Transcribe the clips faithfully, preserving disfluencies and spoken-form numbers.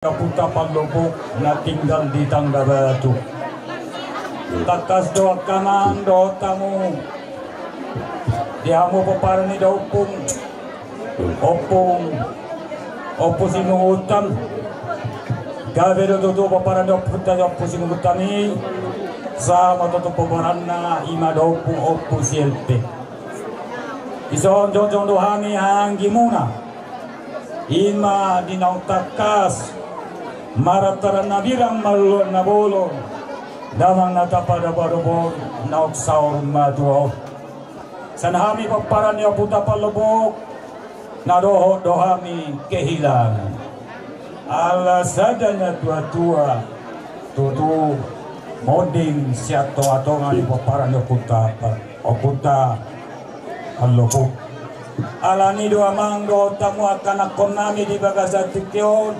Ompunta Pallobuk na tinggal di Tangga Batu. Tangkas do angka amang dohot hamu, di hamu pomparan ni da Ompung, Ompung, Ompu Simanjuntak. Gabe do tutu pomparan ni ompunta Ompu Simanjuntak i. Sama tutu pomparanna, ima da Ompung, Ompu Sielpe. Dison jongjong do hami anggi muna. Ima di naung tangkas, marataran na birang, marluat na bolon, damang na tapadapadop on, naung saur matua on. Sian hami pomparan ni Ompunta Pallobuk, na dohot do hami kehilangan. Ala sada na tuatua, tutu monding sian tongatonga ni pomparan ni Ompunta Pal-, Ompunta Pallobuk. Alani do amang dohot hamu angka anakkonnami di bagasan tingki on,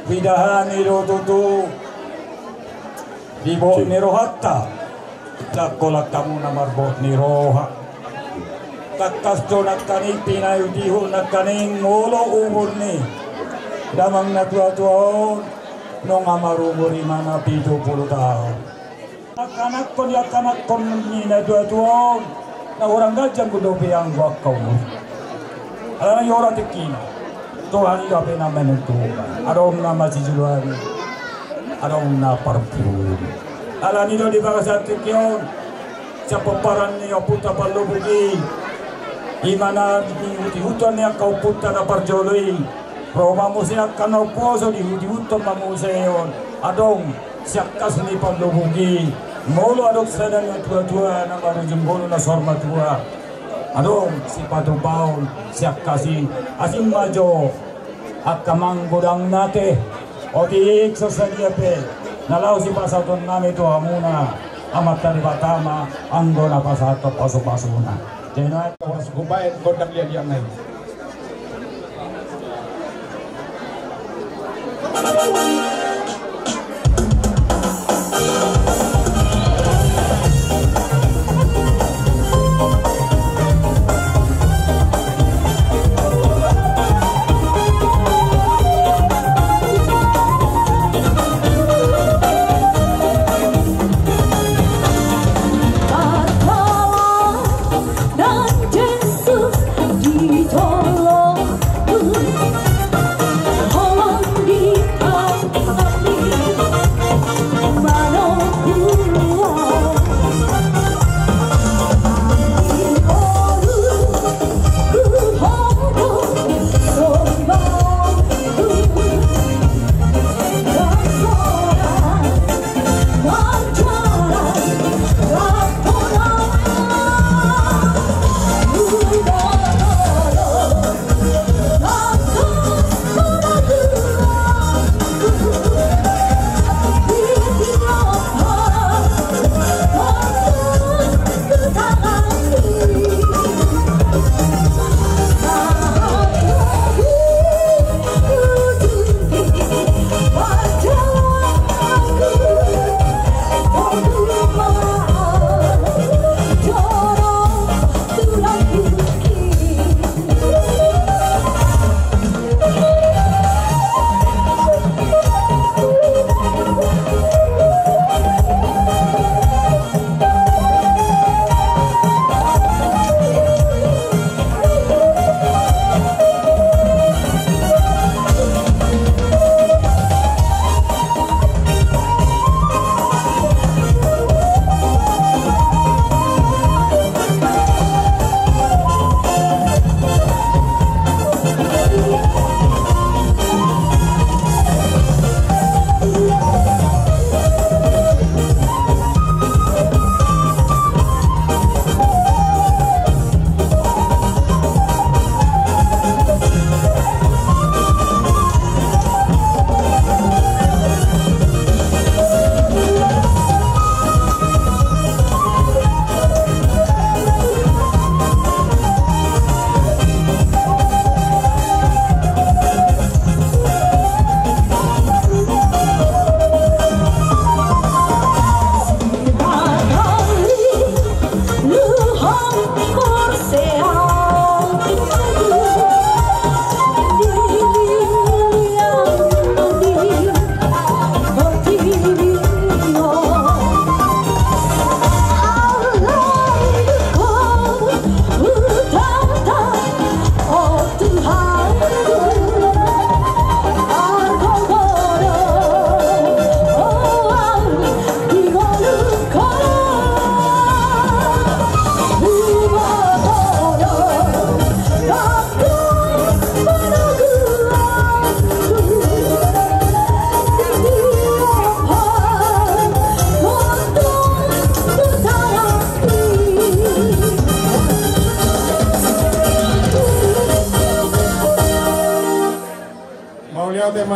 pidahani do tutu di bot ni rohanta, jangkon angka muna marbot ni roha. Tangkas do nangkaning pinaihutihut nangkaning molo umur ni damang na tuatua on, nunga marumur imana pitu pulu taon. Angka anakkon, angka anakkon ni na tuatua on, na hurang ganjang do dope anggo angka umur. Alana i ora tingkina. Tuhan i dope na manentukan. Adong na masijoloan, adong na parpudi. Alani do di bagasan tingki on, sian pomparan ni Ompunta Pallobuk i, ima na diihutihuton ni angka ompunta na parjolo i, ro ma muse angka na umposo diihutihuton ma muse on. Adong sian kas ni Pallobuk i, molo adong sada na tuatua na marujung ngolu na saur matua, adong sipatupaon sian kas i. Asing ma jo angka amang godangna ate. Otik so sadia pe na laho sipasahatonnami tu hamuna, Amanta Debata ma anggo na pasahathon pasupasuna. Jadi na hubaen gondang liatliat nai.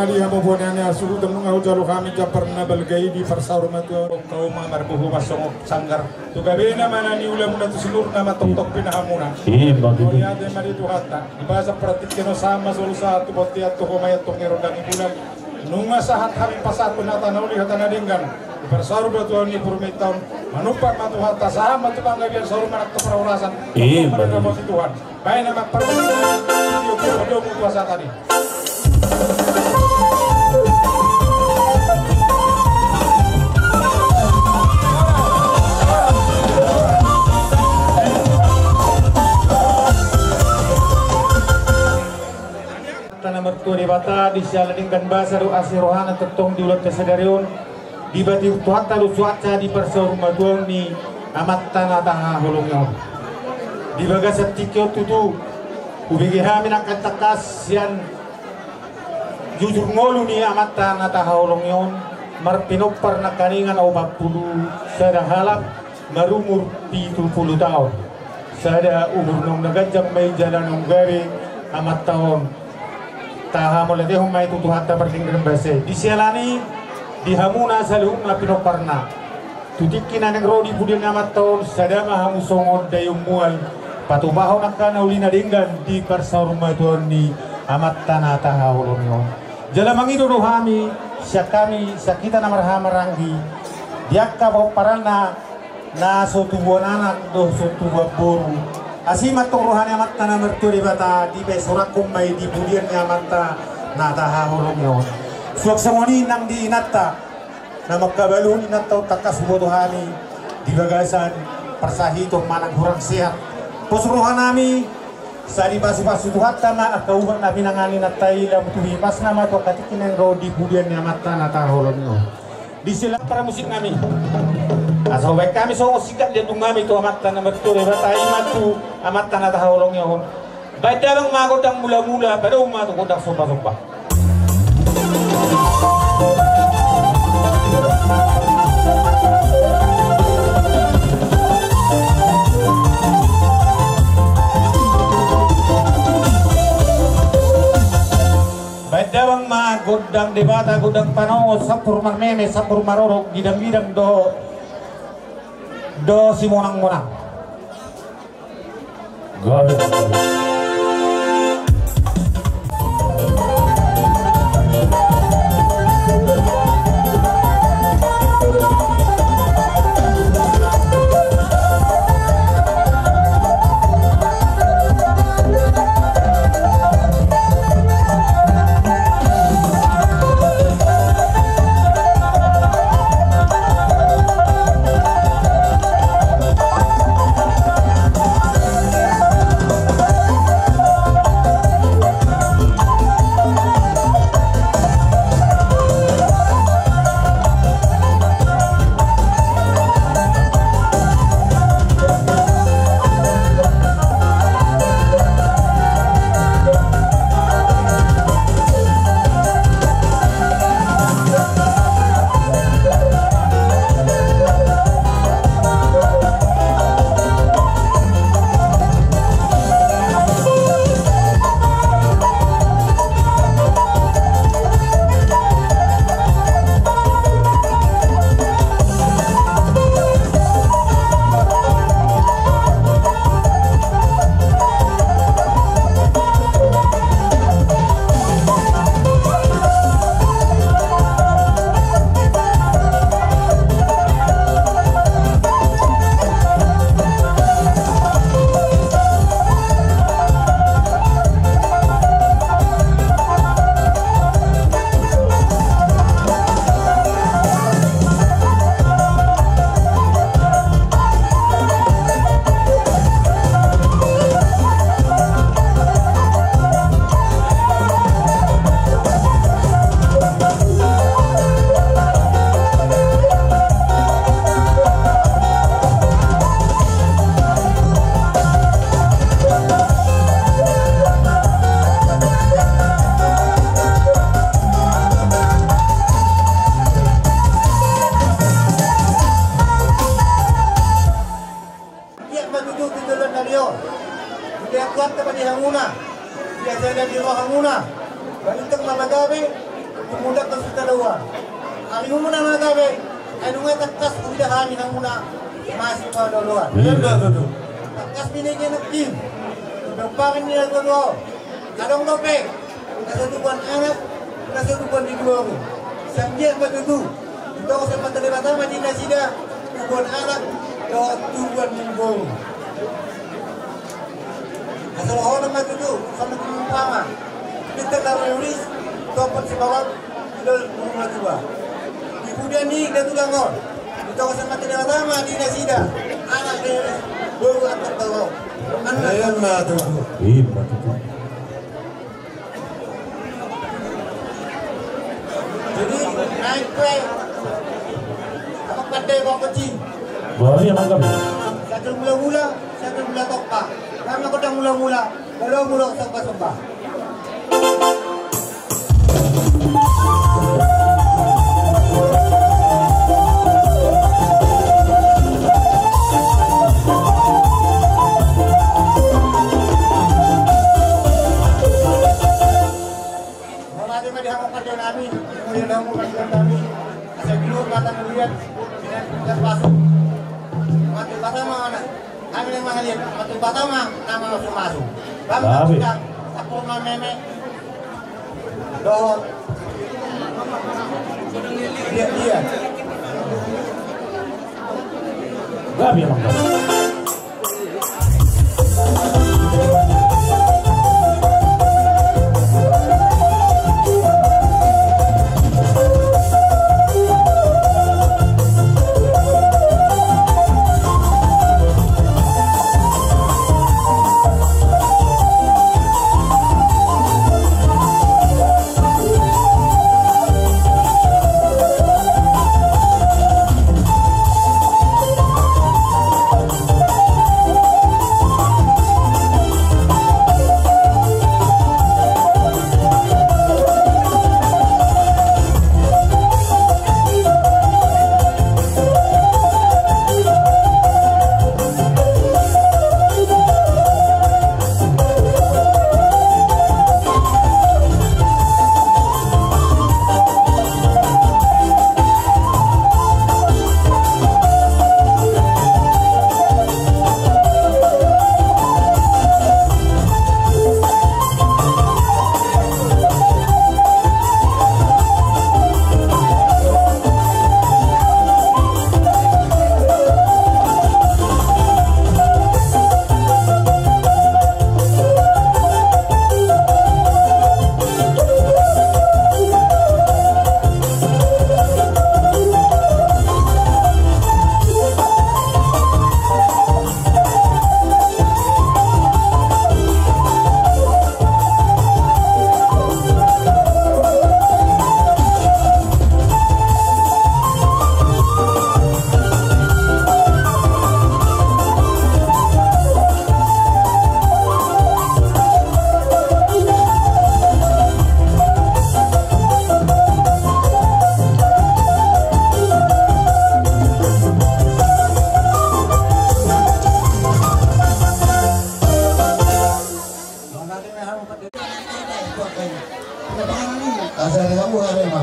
Di hamu bona ni asuhuton nunga hujalo hami jambar na balga i di parsaur matua. Hauma marbohu ma songon sanggar. Tu gabena ma na niulamuna tu sinurna ma tongtong pinahanmuna. Ima tutu. Mauliate ma di Tuhanta. Di bagasan partingkian on sahat ma solu sahat tu bontean tu homa i antong ni rondang ni bulan. Nunga sahat hami pasahathon hata na uli hata na denggan. Di parsaur matua ni purmita on. Manumpak ma Tuhanta sahat ma tu panggabean saur manak tu parhorasan. Ima tutu. Baen ma parmisi. Io, io, io, kuasa tadi. Tana mertua Debata, di siala denggan basa dohot asi rohana tongtong di ulaonta sadari on. Dipaihut Tuhanta do suansa di parsaur matua ni amanta na tahaholongi on. Di bagasan tingki on tutu, hubege hami nangkin tangkas sian jujur ngolu ni amanta na tahaholongi on, marpinompar nangkiningan opat pulu sada halak, marumur pitu pulu taon. Sada umur naung na ganjang ma i jala naung gabe amanta on. Tahamauliatehon ma i tu Tuhanta pardenggan basa i. Di siala ni i, di hamuna saluhutna pinomparna. Tu tingki na naeng ro di pudian ni amanta on, sada ma hamu songon daion mual. Patupahon angka na uli na denggan di parsaur matua ni amanta na tahaholongi on. Jala mangido do hami, sian hami, sian hita na marhahamaranggi, di angka pomparanna, na so tubuan anak dohot so tubuan boru. Asi ma antong roha ni amanta na martua Debata, dipasorangkon ma i di pudian ni amanta na tahaholongi on. Suang songon i nang di inanta, na mangkabaluhon inanta on tangkas huboto hami, di bagasan parsahiton manang hurang sehat. Pos roha nami, sai dipasupasu Tuhanta ma angka ubat na pinangan inanta i, lam tu hipasna ma tu angka tingki na naeng ro di pudian ni amanta na tahaholongi on. Di sela parmusik nami. Asa hubaen hami songon singkat liat dung nami tu amanta na martua Debata i ma tu amanta na tahaholongi on. Baen damang ma gondang mulamula, padomu ma tu gondang sombasomba. Baen damang ma gondang Debata, gondang panongot, sampur marmeme, sampur marorok, gidang-gidang do, do simonang-monang. Ari muna na gabe, ai nunga tangkas huida hami na muna masuk ke doloan. Iya. Tangkas binege nangkin. Domparin ni na dua-dua. Adong dope na so tubuan anak, na so tubuan ni boru. Sian dia ma tutu. Tongtong sian Amanta Debata ma di nasida tubuan anak dohot tubuan ni boru. Asa dohonon ma tutu, songon umpama. Pinta na riris, topot si bawang, idol burung na tua. Di pudian ni na tulang on. Tongtong sian Amanta Debata ma di nasida anak riris, boru antar tolo. Ima tutu. Ima tutu. Jadi naik pe. Apa pandai bawa kecil? Bawa dia mangga. Satu mula-mula, satu mula tokpa. Karena kota mula-mula, kalau mula sembah-sembah. Mauliate ma di hamu pande nami, mauliate di hamu pande nami. Asa jujur mata melihat, tidak tidak masuk. Mati batama anak. Kami yang mangaliat, mati batama nama masuk-masuk. Bang, bang, bang. Aku mah meme. Dohot. Dia dia. Gabe ma. Asa di hamu hami ma.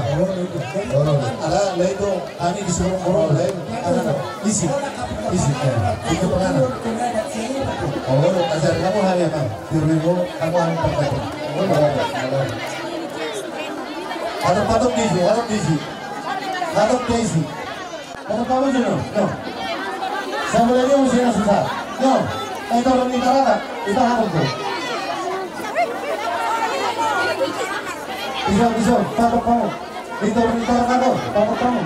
Ala lae do hami disuruh. Isi. Isi. Itu penganan. Asa di hamu hami ma. Di rumah hamu hami pakai. Patok-patok disi, patok disi. Patok disi. Patok pamu jo, no. Sabola dia usia susah. No. Ai torang ni tarata, ita harus tu. Bisa, bisa, patok pamu. Ita torang ni tarata, patok pamu.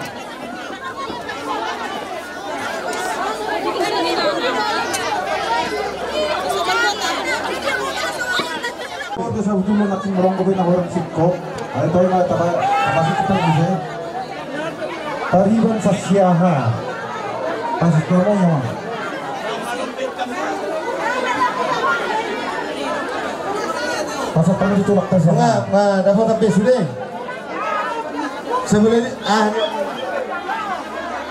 Keluarga sahutu ma nangkin maronggo pe na horong singkop. Ai tahe ma taba, taba singkop pe bisa. Pariban sasiaha. Pas itu apa ya? Pas apa itu waktu saya? Nga, nga, dapat apa sudah? Sebelum ini, ah.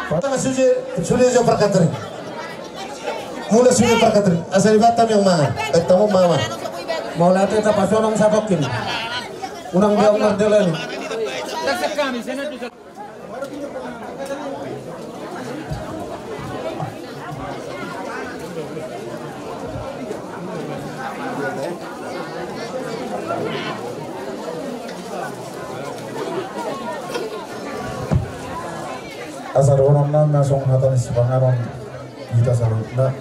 Pertama sudah, sudah jawab perkataan. Mula sude parkatri, asa dibatam yang mangan. Baik tamu mama. Mauliate tapasonong sapokin. Unang dia unang dalani. Asa dohonon ma songon hata ni sipanganon hita saluhutna.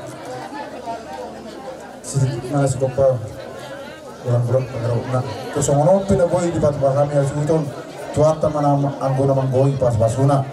Sititi ma na sigompa. Ulang-ulang pangarahutna. Tu songon on pe na boi dipatupa hami hasuhuton tu hita ma na anggo na manggoi pasupasuna.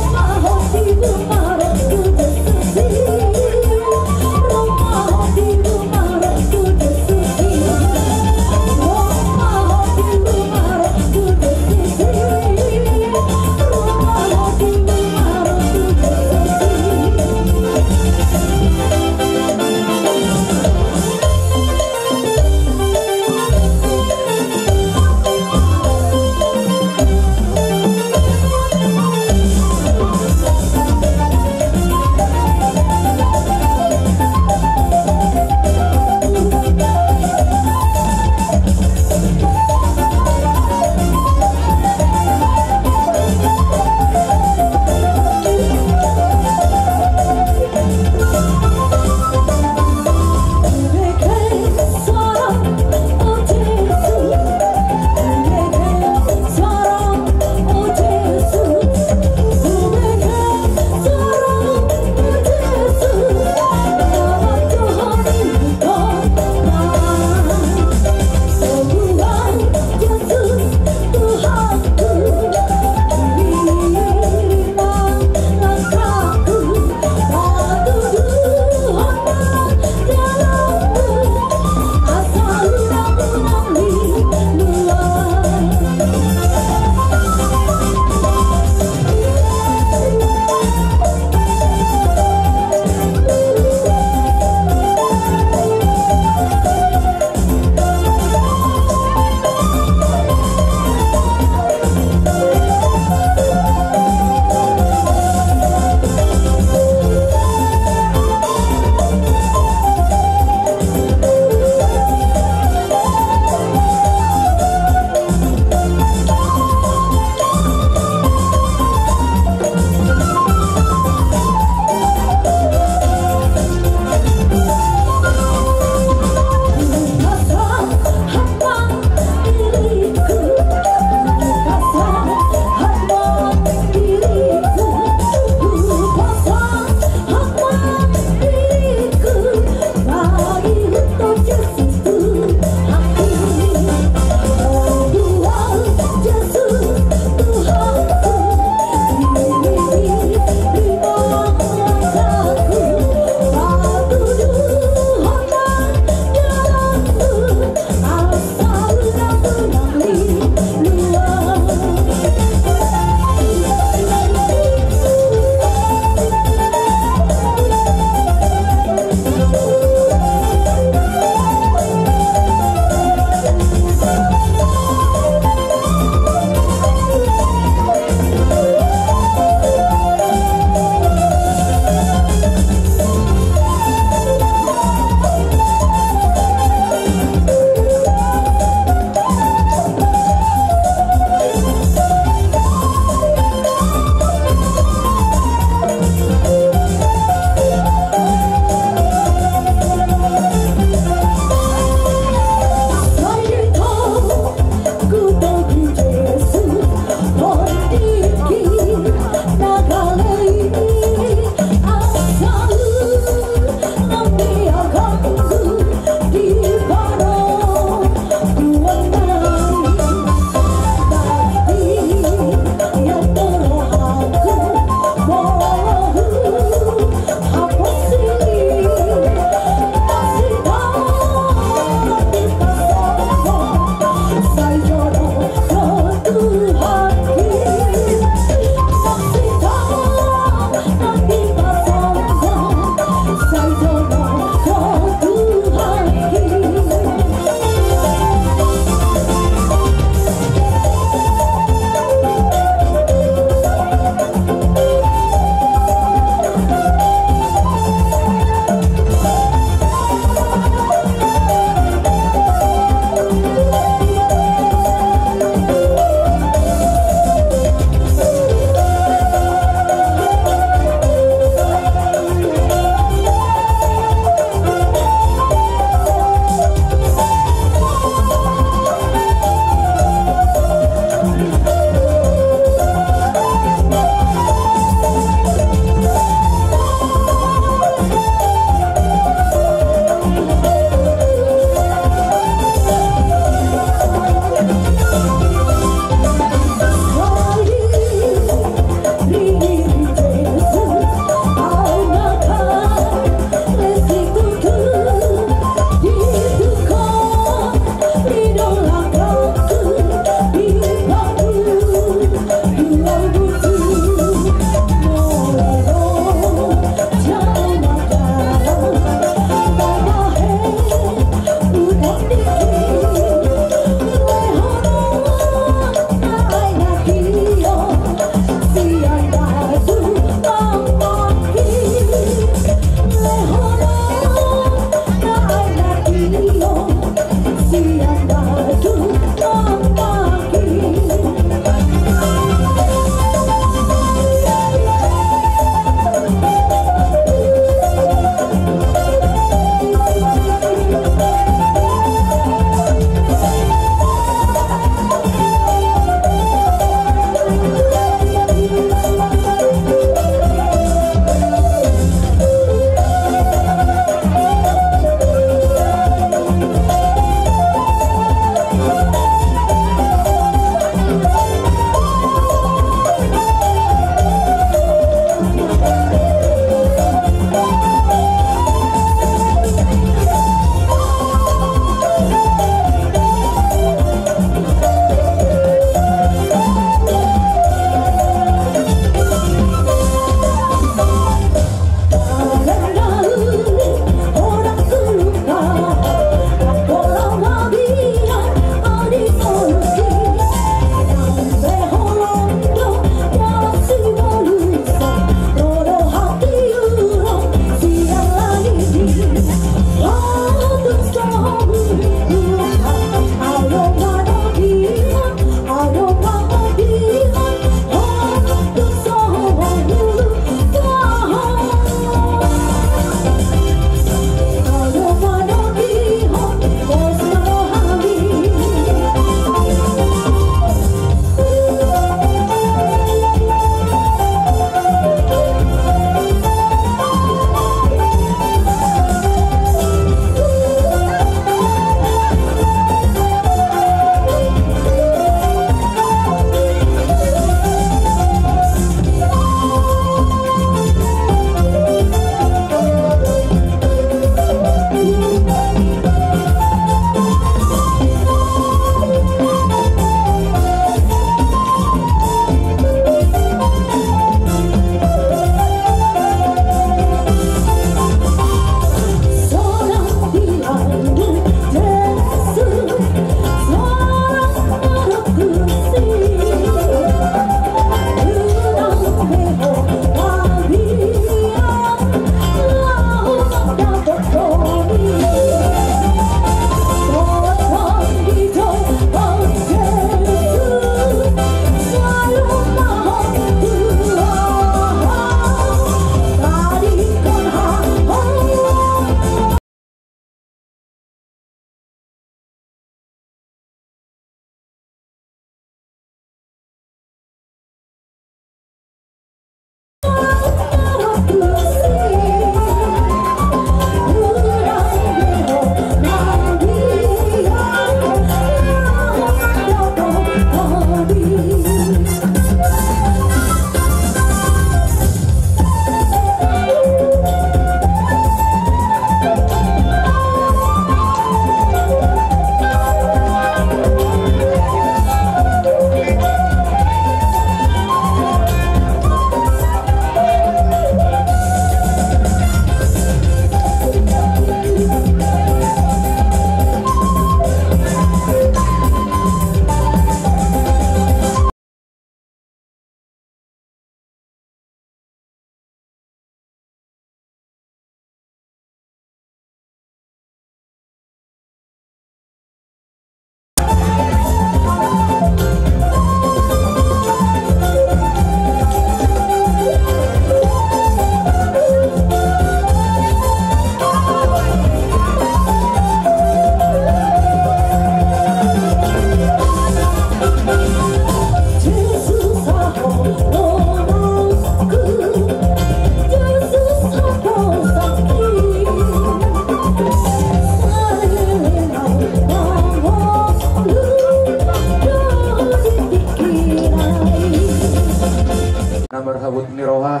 Na marhabot ni roha,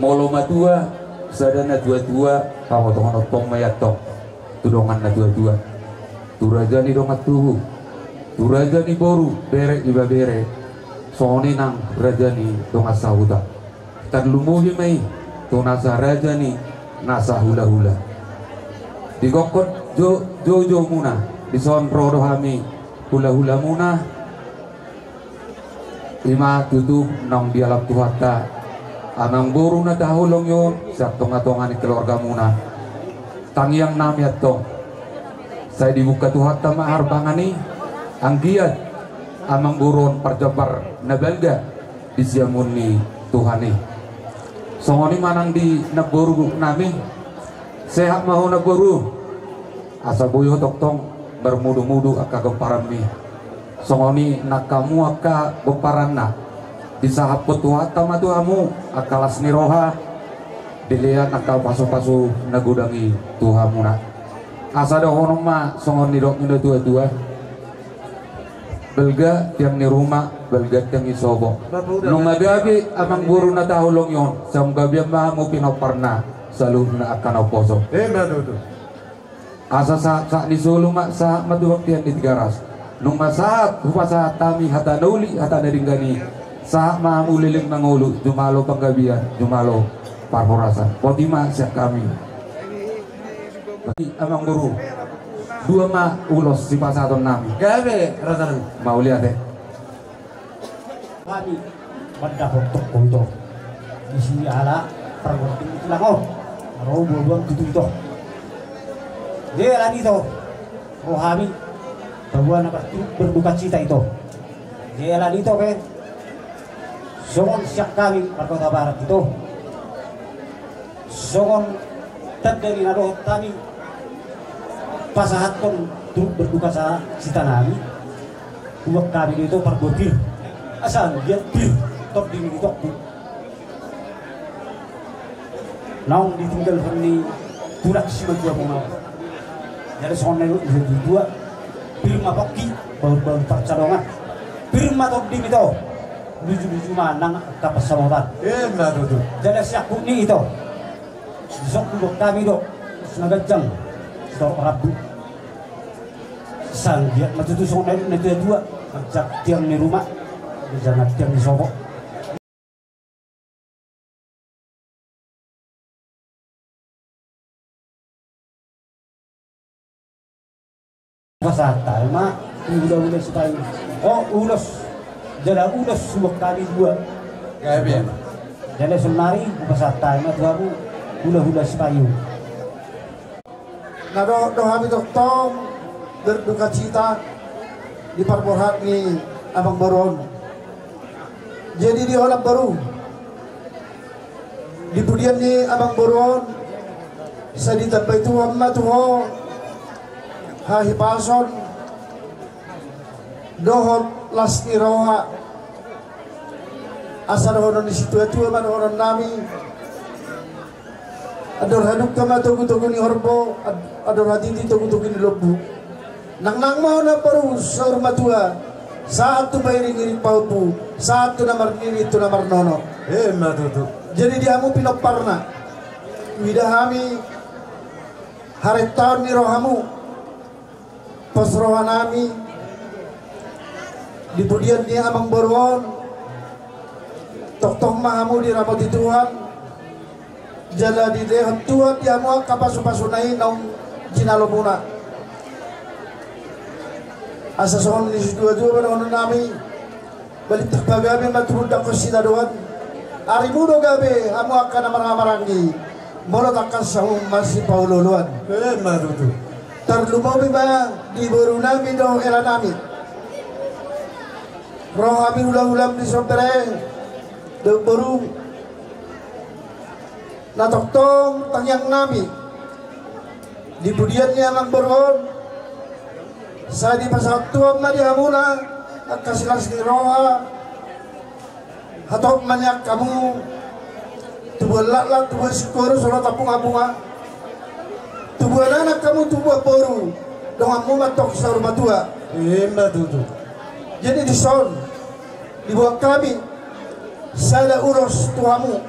molo matua sada natuatua, pamotohon ompung ma i antong tu dongan natuatua, tu raja ni dongan tubu, tu raja ni boru, bere, ibebere, songon i nang raja ni dongan sahuta. Tarlumobi ma i tu nasa raja ni nasa hulahula. Di gokhon jo, joujou muna, dison ro do hami hulahula muna. Ima tutu naung dialap Tuhanta amangboru na tahaholongi on sian tongatonga ni keluargamuna. Tangiang nami antong, sai dibuka Tuhanta ma harbangan i, anggiat amangboru on parjambar na balga di siamun ni Tuhan i. Songon i ma nang di namboru nami. Sehat ma ho namboru. Asa boi ho tongtong marmudumudu angka gomparanmi. Songon i nang hamu angka gomparanna, disahaphon Tuhanta ma tu hamu angka las ni roha, dilean angka pasupasu na godang i tu hamuna. Asa dohonon ma songon nidok ni natuatua: Balga tiang ni ruma, balga tiang ni sopo. Nunga gabe amangboru na tahaholongi on, sai gabean ma hamu pinomparna saluhutna angka na umposo. Ima tutu. Asa sahat, sahat ni solu ma, sahat ma tu bangtean ni Tigaras. Nunga sahat hupasahat hami hata na uli, hata na denggan i, sahat ma hamu leleng mangolu, jumalo panggabean, jumalo parhorasan. Boti ma sian hami. Amangboru, dua ma ulos sipasahaton nami. Gabe, raja nami. Mauliate. Hami mandapot tongko ito. Disi ala pargonting tulang on. Ro buabuang tutu ito. Jadi ala ni ito, ro hami, bahwa na berdu-, berdukacita ito. Jadi ala ni ito pe, songon sian hami marga Hutabarat ito, songon tanda ni na dohot hami pasahathon turut berdukacita nami, hubuat hami do ito parbotir, asa anggiat pir tondi ni itongku naung ditinggalhon ni tulang simatua muna. Jadi songon na didok ni natuatua, pir ma pongki, bahulbahul parsadongan, pir ma tondimi ito, lujuluju ma nang angka pansamotan. Ima tutu. Jadi siangkup ni ito, dison hubuat hami do sinaganjang sitorop rambu. Sai anggiat ma tutu songon na didok ni natuatua: Manjang tiang ni ruma, manjang tiang ni sopo. Hupasahat hami ma tu hulahula Sipayu. O, ulos, jala ulos hubuat hami dua. Gabe. Jala saonari hupasahat hami ma tu hamu hulahula Sipayu. Na dohot do hami tongtong berdukacita di parborhat ni amangboru on. Jadi di holan boru, di pudian ni amangboru on, sai ditambai Tuhan ma tu ho hahipason dohot las ni roha. Asa dohonon ni situatua ma dohonon nami: Andor hadungka ma togutogu ni horbo, ad-, andor hatiti togutogu ni lombu. Nangnang ma ho namboru saur matua, sahat tu pairingiring pahompu, sahat tu na marnini tu na marnono. Ima tutu. Jadi di hamu pinomparna, huida hami harentaon ni rohamu, pos roha nami di pudian ni amangboru on. Tongtong ma hamu diramoti Tuhan, jala dilehon Tuhan di hamu angka pasupasuna i naung jinalomuna. Asa songon ni situatua ma dohonon nami: Balintang pagabe ma tumundalhon sitadoan. Arimu do gabe hamu angka na marhahamaranggi, molo tangkas hamu masipaolooloan. Ima tutu. Tarlumobi ma di boru nami dohot hela nami. Ro hami hulahulam dison, bere dohot boru. Na tongtong tangiang nami, di pudian ni amangboru on, sai dipasahat Tuhan ma di hamuna angka silas ni roha. Hatop ma nian hamu, tubuan laklak, tubuan singkoru, songon na tambunga-bunga. Tubuan anak hamu, tubuan boru, donganmu ma antong saur matua. Ima tutu. Jadi dison diboan hami Sada ulos tu hamu,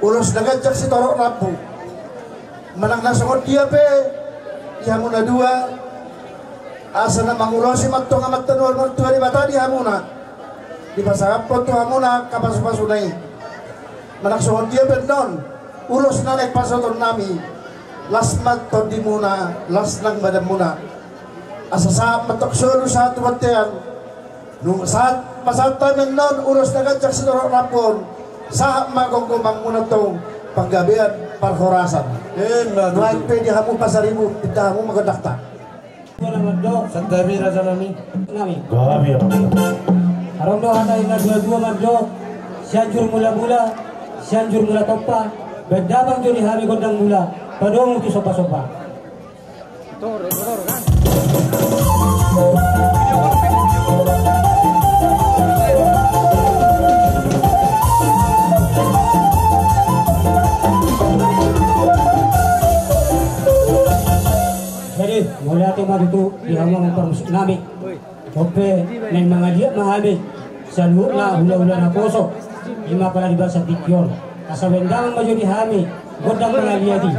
ulos na ganjang sitorop rambu. Manang na songon dia pe di hamu na dua, asa na mangulosi ma antong Amanta na martua Debata di hamuna, dipasahathon tu hamuna angka pasupasuna i. Manang songon dia pe annon ulos na naeng pasahatonnami, las ma tondimuna, las nang badanmuna. Asa sahat ma antong solu sahat tu bontean. Nunga sahat pasahat hami annon ulos na ganjang sitorop rambu on, sahat ma gomgomanmuna antong panggabean parhorasan. Ima tutu. Nuaeng pe di hamu pasaribu, pinta hamu ma gondangta. Bona mandok. Santabi rajanami. Nami. Gabe. Adong do hata ni na tuatua mandok: Sianjur Mulamula, Sianjur Mulatompa, baen damang jo di hami gondang mula, padomu tu sombasomba. Jadi, mauliate ma tutu di hamu parmusik nami. Dope naeng mangaliat ma hami saluhutna hulahula naposo, ima pala di bagasan tingki on. Asa baen damang ma jo di hami gondang mangaliat i.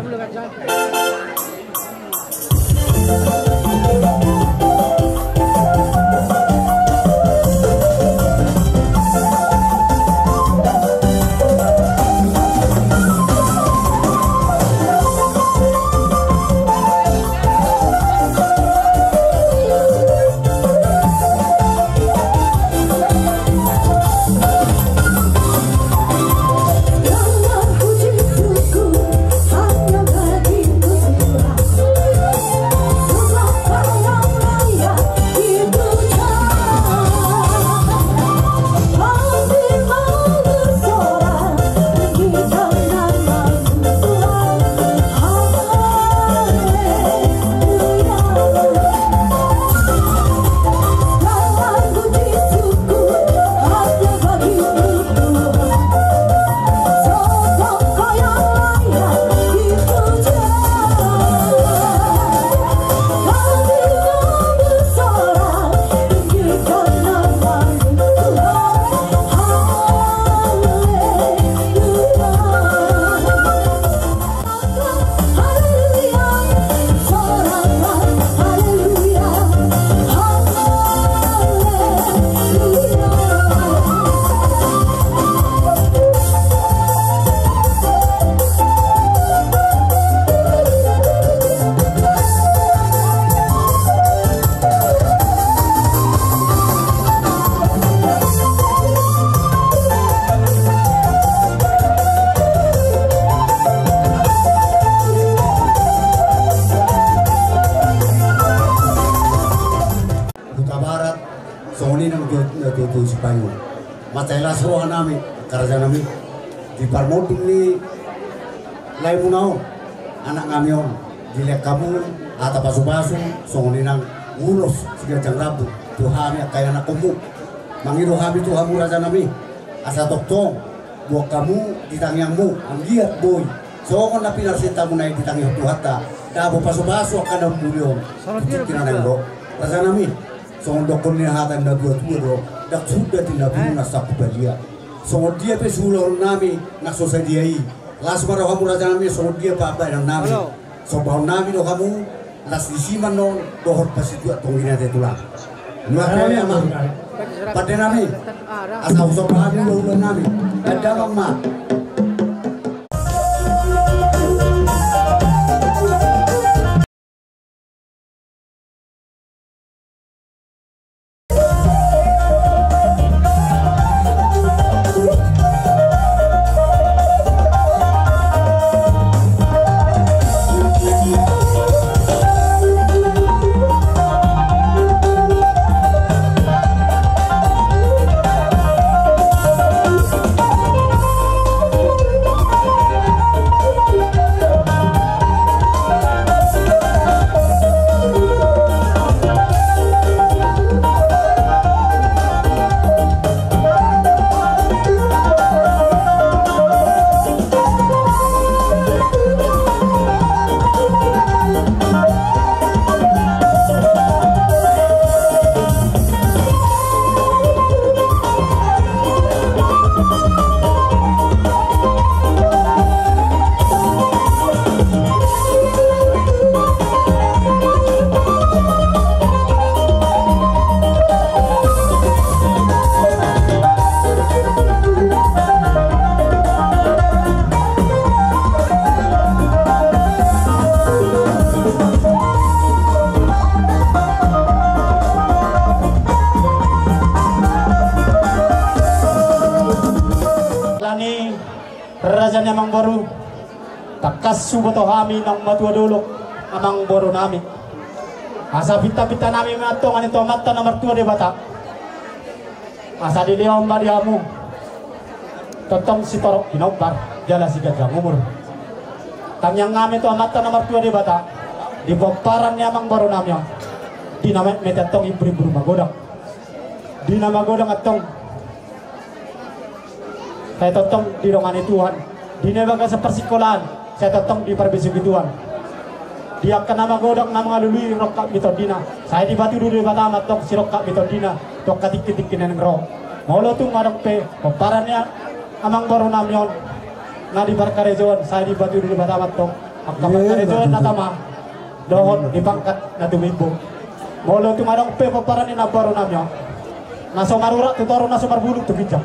Hutabarat, songon i nang tu, tu, tu Sipayung. Mansai las rohanami, rajanami, di parmonding ni laemuna on, anaknami on, dilehon hamu hata pasupasu, songon i nang ulos siganjang rambu tu hami angka ianakkonmu. Mangido hami tu hamu, rajanami, asa tongtong boan hamu di tangiangmu, anggiat boi songon na pinarsinta muna i ditangihon Tuhanta, dapot pasupasu angka na ummuli on tu tingki na naeng ro. Rajanami, songon dokkon ni hata ni na tuatua do: Ndang suda tinabungna sangkupalian. Songon dia pe siulahonnami na so sadia i, las ma rohamu, rajanami, songon dia pe baenannami. Sombahonnami do hamu, las disi ma annon dohot pasituak tongginata tulang. Nuaeng pe, amang pandenami, asa husomba hami hulahulannami. Baen damang ma. Ni raja ni amangboru, tangkas huboto hami naung matua dolok amangboru nami. Asa pinta-pinta nami ma antong ani tu Amanta na martua Debata. Asa dilehon ma di hamu tongtong sitorop pinombar jala siganjang umur. Tangiang nami tu Amanta na martua Debata, di pomparan ni amangboru nami on, di na metmet antong imbur-imbur magodang, di na magodang antong sai tongtong didongani Tuhan. Di na bagasan parsingkolaan, sai tongtong diparbesoki Tuhan. Di angka na magodang na mangalului rongkap ni tondina, sai dipatudu Debata ma antong sirongkap ni tondina tu angka tingki-tingki na naeng ro. Molo tung adong pe pomparan ni amangboru nami on na di parkarejoan, sai dipatudu Debata ma antong angka parkarejoan na tama dohot di pangkat na tumimbo. Molo tung adong pe pomparan ni amangboru nami on na so marurat tu toru, na so marbulung tu ginjang,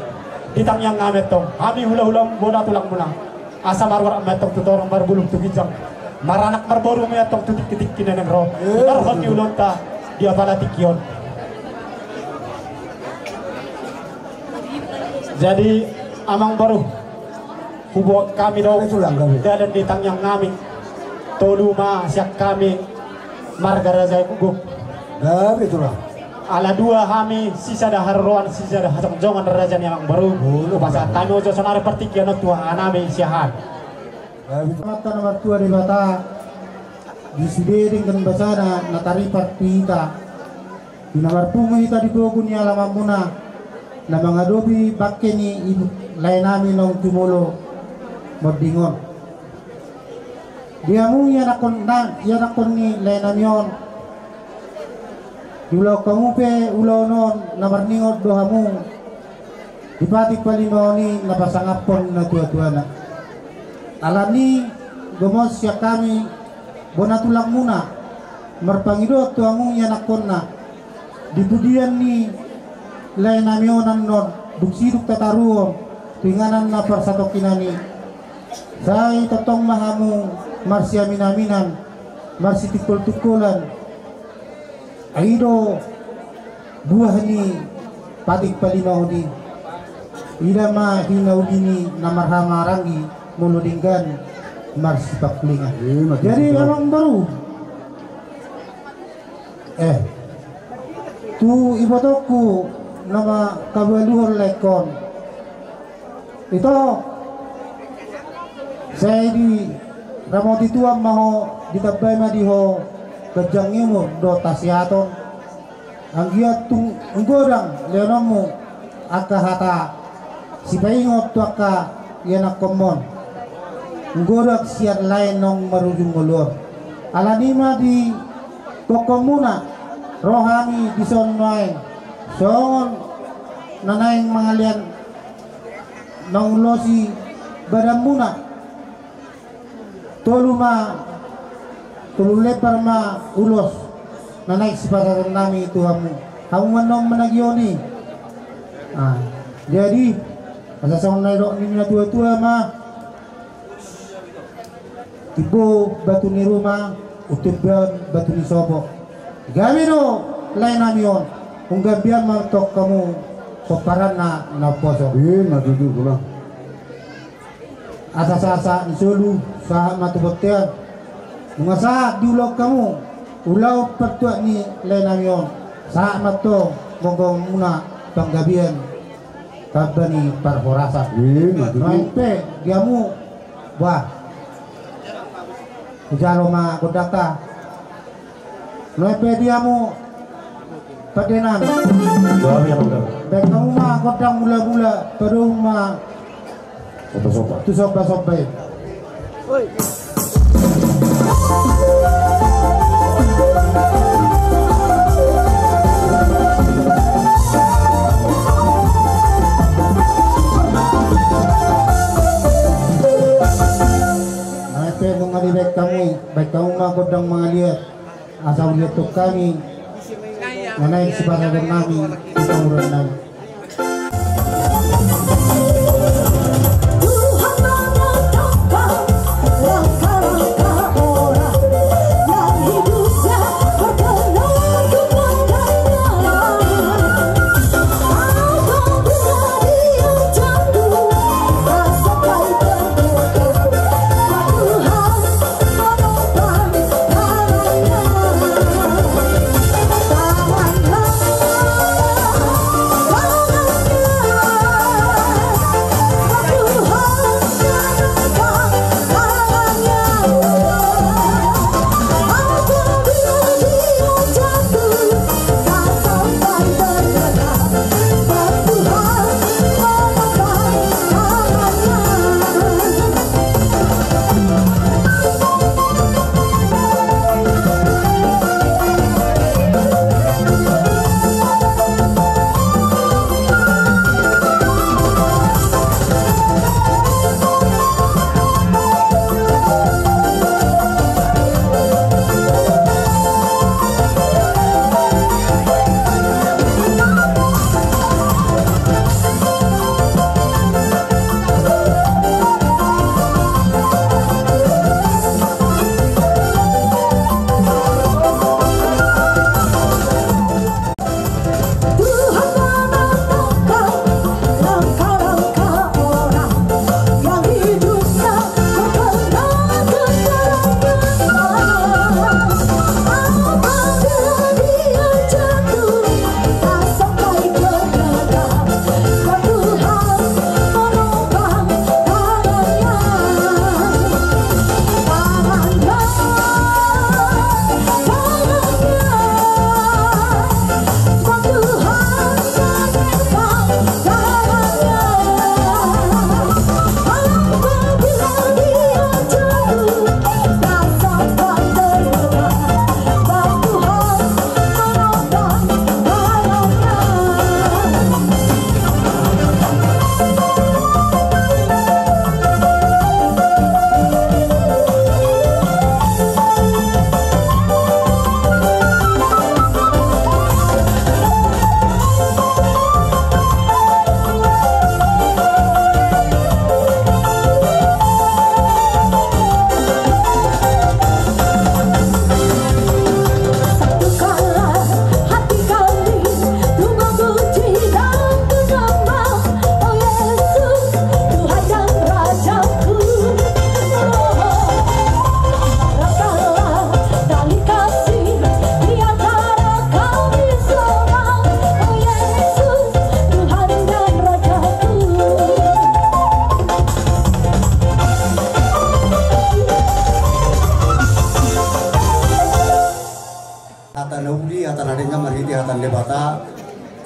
di tangiang nami antong hami hula-hula bona tulangmuna, asa marurat ma antong tu toru, marbulung tu ginjang, maranak marboru ma antong tu tingki-tingki na naeng ro. Tarhon ni ulaonta di apala tingki on. Jadi amangboru, huboan hami do dalan di tangiang nami. Tolu ma sian hami marga Raja Guguk. Gabe tulang. Ala dua hami sisada haroroan, sisada hajongjongan raja ni amangboru. Pasahat hami ojo sonari partingkian on tu haha nami Siahaan. Amanta na martua Debata, di sude denggan basana na taripar tu hita. Di na marpungu hita di pogu ni alamanmuna na mangadopi bangke ni ibu lae nami naung jumolo monding on. Di hamu ianakhon na, ianakhon ni lae nami on, diulahon hamu pe ulaon on na marningot do hamu. Di patik palimaon i na pasangaphon natua-tuana. Alani gomos sian hami bona tulangmuna marpangidoan tu hamu ianakhonna, di pudian ni lae nami on annon dung sidung tataruhon tu inganan na parsatongkinan i, sai tongtong ma hamu marsiamin-aminan, marsitungkol-tungkolan. Ai i do buah ni patik palimaon i. Ida ma hinauli ni na marhahamaranggi molo denggan marsipangkulingan. Jadi amangboru, eh, tu ibotongku na mangkabaluhon laengkon. Ito, sai diramoti Tuhan ma ho, ditambai ma di ho ganjang ni umur dohot hasehaton. Anggiat tung godang lehononmu angka hata sipaingot tu angka ianakhonmon, godang sian lae naung marujung ngolu on. Alani ma di gokhonmuna ro hami dison nuaeng songon na naeng mangalean mangolosi badanmuna. Tolu ma, tolu lembar ma ulos na naeng sipasahaton nami tu hamu. Hamu ma annon managihon i. Ah, jadi asa songon na nidok ni natua-tua ma: Timbo batu ni ruma, untimbaon batu ni sopo. Gabe do lae nami on, umgabean ma antong hamu pomparanna na umposo. Ima tutu, tulang. Asa sahat-sahat ni solu sahat ma tu bontean. Nunga sahat diulahon hamu ulaon partuat ni lae nami on, sahat ma antong gomgomonmuna panggabean tamba ni parhorasan. Ima tutu. Nuaeng pe di hamu, bah, hujalo ma gondangta. Nuaeng pe di hamu pandenami. Baen hamu ma gondang mula-mula, padomu ma tu somba-somba i. Nuaeng pe nunga dibaen hamu i, baen hamu ma gondang mangaliat. Asa uliathon hami na naeng sipasahaton nami tu pamoruon nami.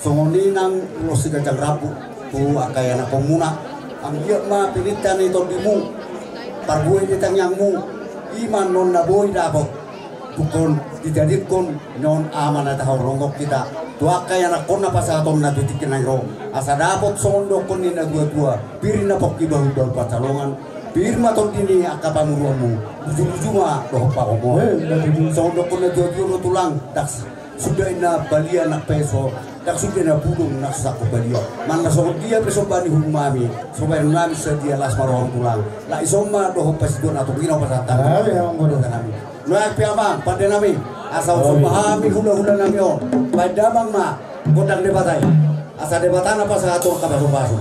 Songon i nang ulos siganjang rambu tu angka ianakhonmuna. Anggiat ma pinta ni tondimu, parbue ni tangiangmu, i ma annon na boi dapot. Tung dijadikkon on ama na tahaholonghon hita tu angka ianakhonna pasahatonna tu tingki na ro, asa dapot songon dohonon ni na tuatua: Pir na pongki bahu, bahu pansalongan. Pir ma tondi ni angka pamoruonmu, bujubujuna dohot pahomoan. Songon dohonon na tuatua do tulang, ndang suda inna balia na peso, ndang suda inna bulung na so sangkot balia. Manang songon dia pe somba ni hulunami, somba ni hulunami sadia, las ma roham tulang. Alai i ma dohot pasituan atur i na pasahat hami. Nuaeng pe amang pandenami, asa somba hami hulahulanami on, baen damang ma gondang Debata i, asa Debata na pasahathon angka pasupasu.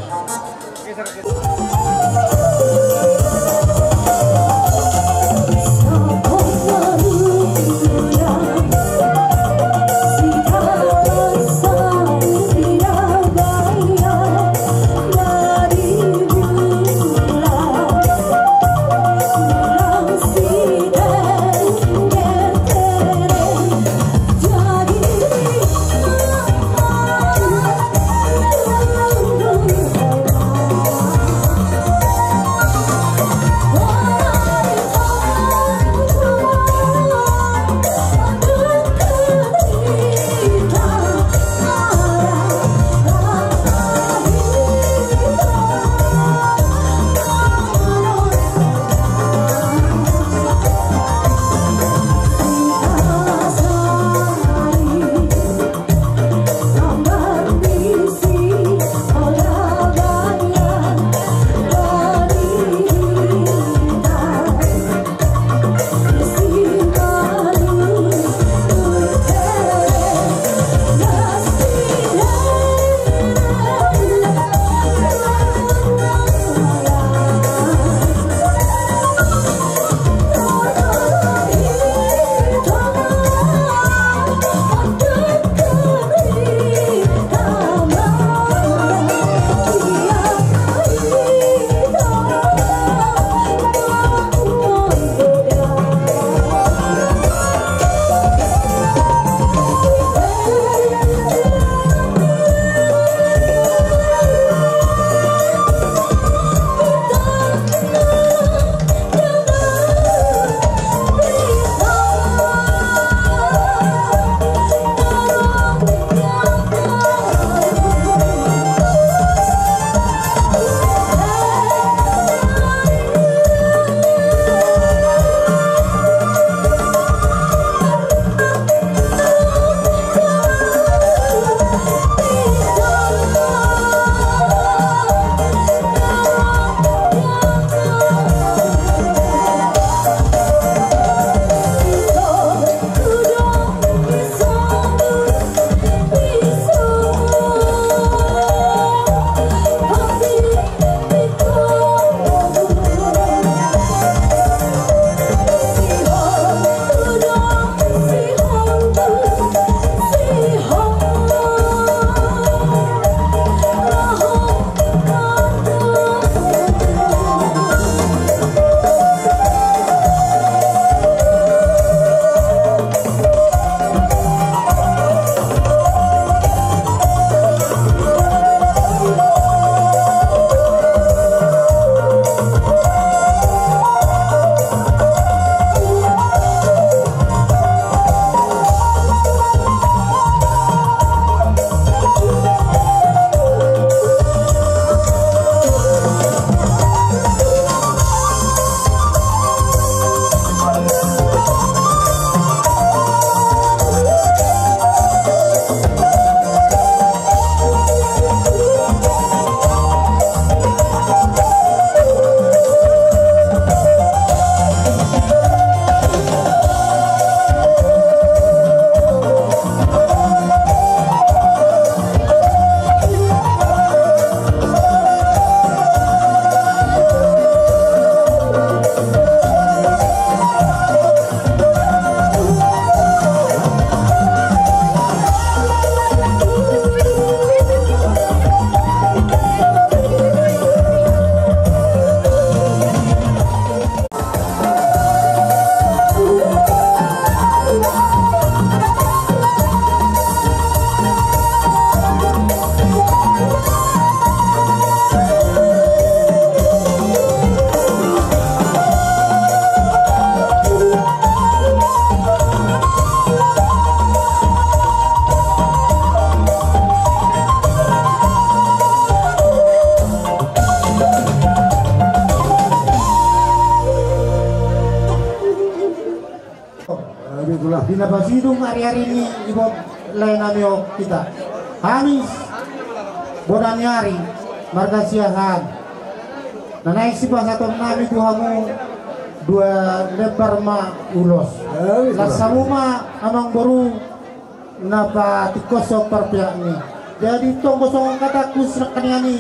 Di na pasidung ari-ari ni ibot lae nami on hita. Hamis bona ni ari marga Siahaan. Na naeng sipasahaton nami tu hamu dua lembar ma ulos. Las hamu ma amang boru na patingkoshon parpeakmi. Jadi tonggo songon hatangku sinangkaningan i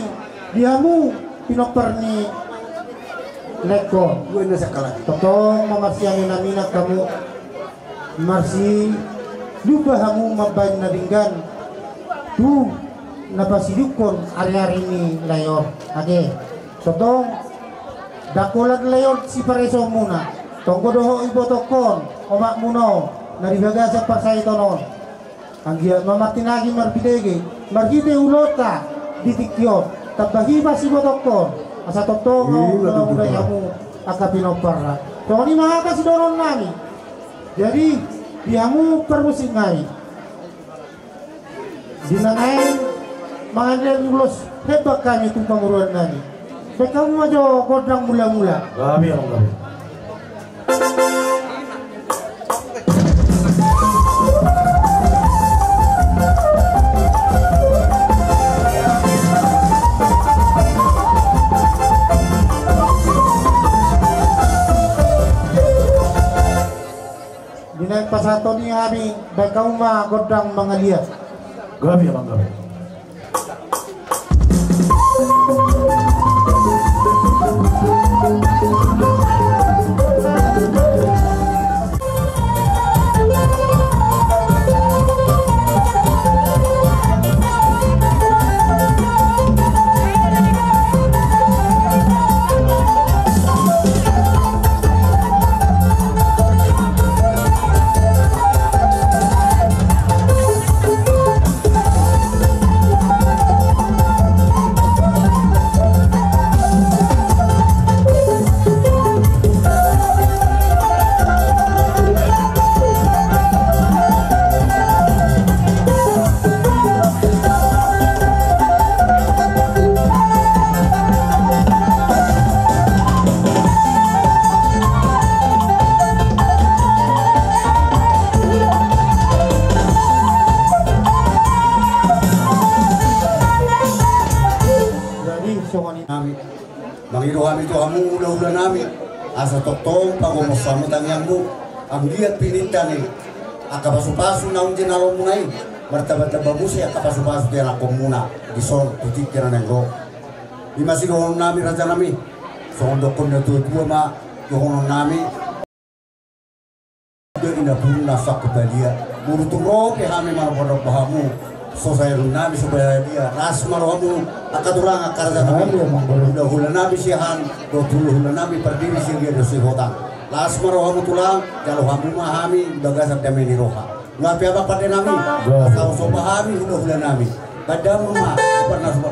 di hamu pinompar ni laengkon. Tongtong ma marsiaminaminan hamu. Marsilumba hamu mambahen na denggan tu na pasidungkon ari-ari ni lae on. Ate, tongtong ndang holan lae on sipareseonmuna. Tonggo dohot ibotongkon, omakmuna on na di bagasan parsahiton on. Anggiat ma martinangi marbinege marhite ulaonta di tingki on. Tamba hipas ibotongkon asa tongtong na mangudai hamu angka pinomparna. Songon i ma hata sidohonon nami. Jadi di hamu parmusik nami, di na naeng mangalehon ulos hembang hami tu pamoruon nami, bahen hamu ma jo gondang mula-mula. Gabe, amang, gabe. Di na pasahaton i hami, bahen hamu ma gondang mangaliat. Gabe, amang, gabe. Jadi songon i nami. Mangido hami tu hamu hula-hula nami, asa tongtong pagomos hamu tangiangmu, anggiat pininta ni angka pasu-pasu naung jinalonmuna i, martamba-tamba muse angka pasu-pasu di anakkonmuna dison tu tingki na naeng ro. I ma sidohonon nami raja nami, songon dohonon ni natua-tua ma dohonon nami. Jadi na burung na sangkut badia. Molo tung ro pe hami manopa-nopa hamu, so saerun nami so badia. Las ma rohamu angka tulang, angka raja nami. Hula-hula nami Siahaan dohot hula-hula nami Pardiri, Siagian dohot Sihotang. Las ma rohamu tulang, jalo hamu ma hami di bagasan dame ni roha. Nunga pe abang pande nami, asa husopa hami hula-hula nami. Bahen damang ma, pernah suka.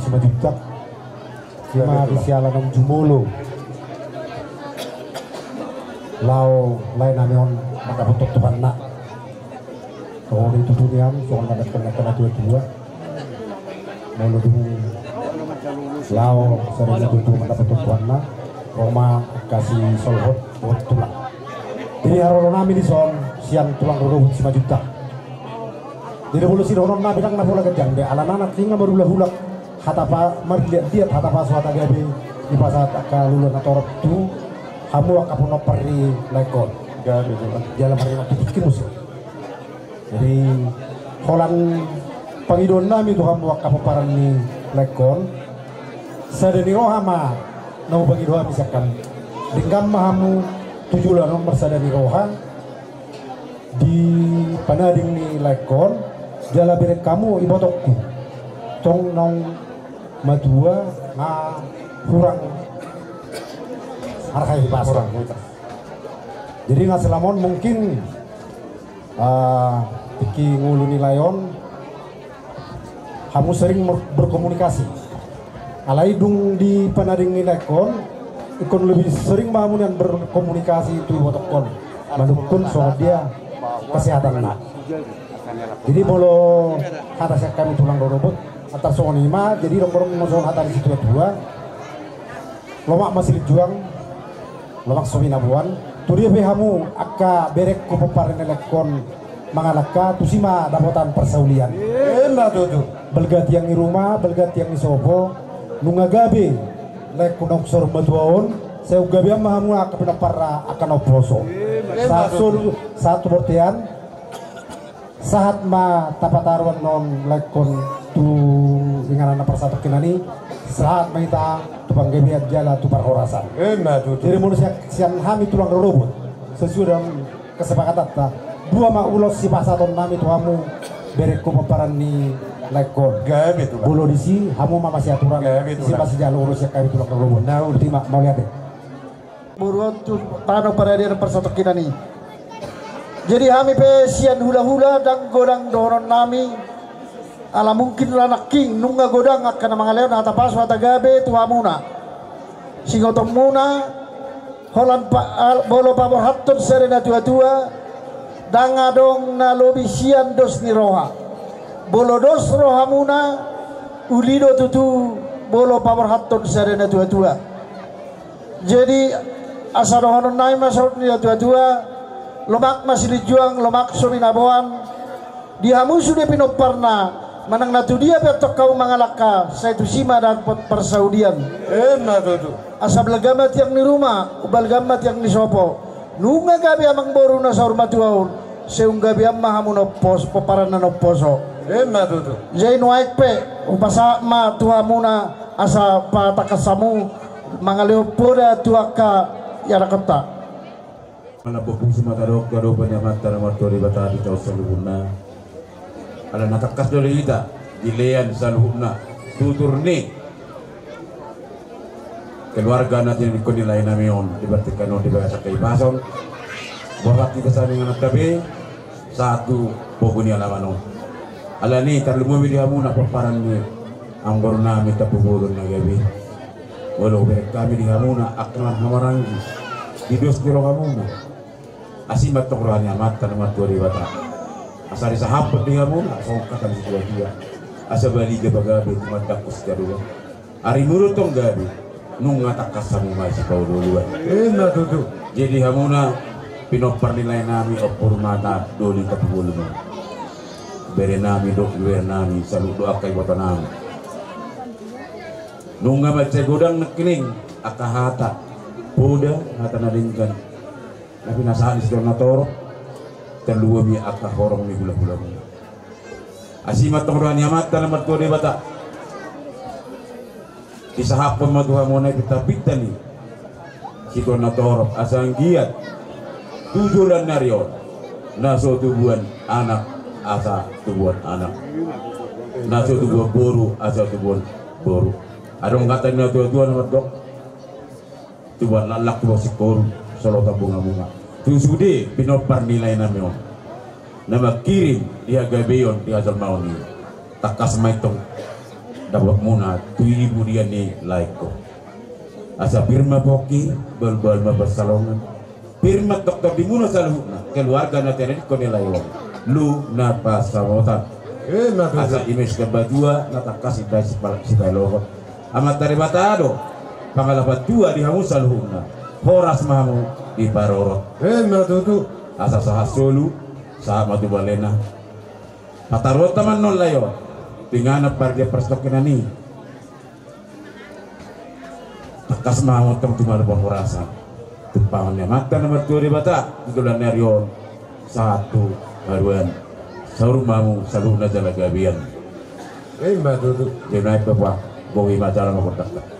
Simanjuntak. Ima di siala naung jumolo laho lae nami on mandapothon Tuhanna. Songon i tutu nian, songon na didok ni angka na tuatua. Molo dung laho sada ni tutu mandapothon Tuhanna, ro ma angka sisolhot dohot tulang. Jadi haroro nami dison sian tulang rorobot Simanjuntak. Jadi molo sidohonon nami ndang na pola ganjang be, alana nangkin nga marulahula hata pa, marliatliat hata pasu hata gabe dipasahat angka luluan na torop tu hamu angka pinompar ni laengkon. Gabe, gabe. Jala marliat tu tingki muse. Jadi holan pangidoan nami tu hamu angka pomparan ni laengkon, sada ni roha ma na hupangido hami sian hamu. Denggan ma hamu tu joloan on marsada ni roha di panading ni laengkon, jala bereng hamu ibotongku. Tong naung matua nga hurang arhai hipas. Hurang hipas. Jadi nga selama on mungkin ah, tingki ngolu ni lae on, hamu sering mer-, berkomunikasi. Alai dung di panading ni laengkon, ingkon lebih sering ma hamu nian berkomunikasi tu ibotongkon. Manungkun songon dia kesehatanna. Jadi molo hata sian hami tulang rorobot, antar songon i ma, jadi dok-, dok-, songon hata ni situatua. Lomak ma silinjuang, lomak so binaboan. Tu dia pe hamu angka berengku pomparan ni laengkon mangalangka, tusi ma dapotan parsaulian. Ima tutu. Balga tiang ni ruma, balga tiang ni sopo. Nunga gabe laengku naung saur matua on, sai umgabean ma hamu angka pinomparna angka na umposo. Ima tutu. Sahat solu, sahat tu bontean. Sahat ma tapataru annon laengkon tu inganan na parsatongkinan i, sahat ma hita tu panggabean jala tu parhorasan. Ima tutu. Jadi molo sian, sian hami tulang rorobot, sesuai dengan kesepakatanta, dua ma ulos sipasahaton nami tu hamu berengku pomparan ni laengkon. Gabe tulang. Molo disi hamu ma masiaturan, gabe tulang. Disi masijalo ulos sian hami tulang rorobot. Nauli. Botima, mauliate. Boru on tu tano paradian parsatongkinan i. Jadi hami pe sian hulahula ndang godang dohonon nami. Ala mungkin ra nangkin nunga godang angka na mangalehon hata pasu hata gabe tu hamuna. Singotonmuna, holan pa-, al-, molo paborhathon sada na tuatua, ndang adong na lobi sian dos ni roha. Molo dos rohamuna, uli do tutu molo paborhathon sada na tuatua. Jadi asa dohonon nami ma sahat ni natuatua, lomak ma silinjuang, lomak so binaboan, di hamu sude pinomparna, manang na tu dia pe antong hamu mangalangka, sai tusi ma dapot parsaulian. Ima tutu. Asa balga ma tiang ni ruma, balga ma tiang ni sopo. Nunga gabe amangboru na saur matua on, sai umgabean ma hamu na umpos-, pomparan na umposo. Ima tutu. Jadi nuaeng pe, hupasahat ma tu hamuna asa patangkas hamu, mangalehon poda tu angka ianakhonta. Manang boku si mata dok, gadopan ni Amanta na martua Debata di taon saluhutna. Ala na tangkas do di hita, dilean saluhutna, tutur ni keluarga na tinadingkon ni lae nami on, di partingkian on di bagasan hahipason. Borhat hita sian ingananta be, sahat tu pogu ni alaman on. Alani i tarlumobi di hamuna pomparan ni amangboru nami Tampubolon na gabe. Molo hubereng hami di hamuna angka na marhahamaranggi, di dos ni rohamuna. Asi ma antong roha ni Amanta na martua Debata. Asa disahaphon di hamuna songon hata ni situatua. Asa baliga pagabe tumandangkon sitadoan. Ari muru tong gabe, nunga tangkas hamu ma sipaolooloan. Ima tutu. Jadi hamuna pinompar ni lae nami Ompu Rumata Doli Tampubolon on. Bere nami dohot bere nami, saluhut dohot angka iboto nami. Nunga mansai godang nangkining angka hata, poda, hata na denggan. Na pinasahat ni situan na torop, tarlumobi angka horong ni hulahulamuna. Asi ma antong roha ni Amanta na martua Debata. Disahaphon ma tu hamuna i pintapinta ni situan na torop asa anggiat tu joloan ni ari on na so tubuan anak asa tubuan anak, na so tubuan boru asa tubuan boru. Adong hata ni natuatua na mandok, tubuan laklak tubuan singkoru, solotan bungamunga. Tu sude pinompar ni lae nami on na mangkirim di hagabeon di hajolmaon i, tangkas ma i tong dapotmuna tu di pudian ni laengku. Asa pir ma pongki, bahulbahul ma pansalongan. Pir ma tongtong di muna saluhutna keluarga na tinadingkon ni lae on. Lu na pansamotan. Asa i ma sitambatua na tangkas indahi sipaelokhon. Amanta Debata do pangalapan tua di hamu saluhutna. Horas ma hamu diparorot. Asa sahat solu, sahat ma tu balena. Pataruhon ma annon lae on tu inganan pardia parsatongkinan i. Tangkas ma hamu antong tu malu parhorasan. Tumpangan ni Amanta na martua Debata di dolan ni ari on sahat tu haduan. Saur ma hamu saluhutna jala gabean. Ima tutu. Di na i pe, bohi ma jala ma gondang.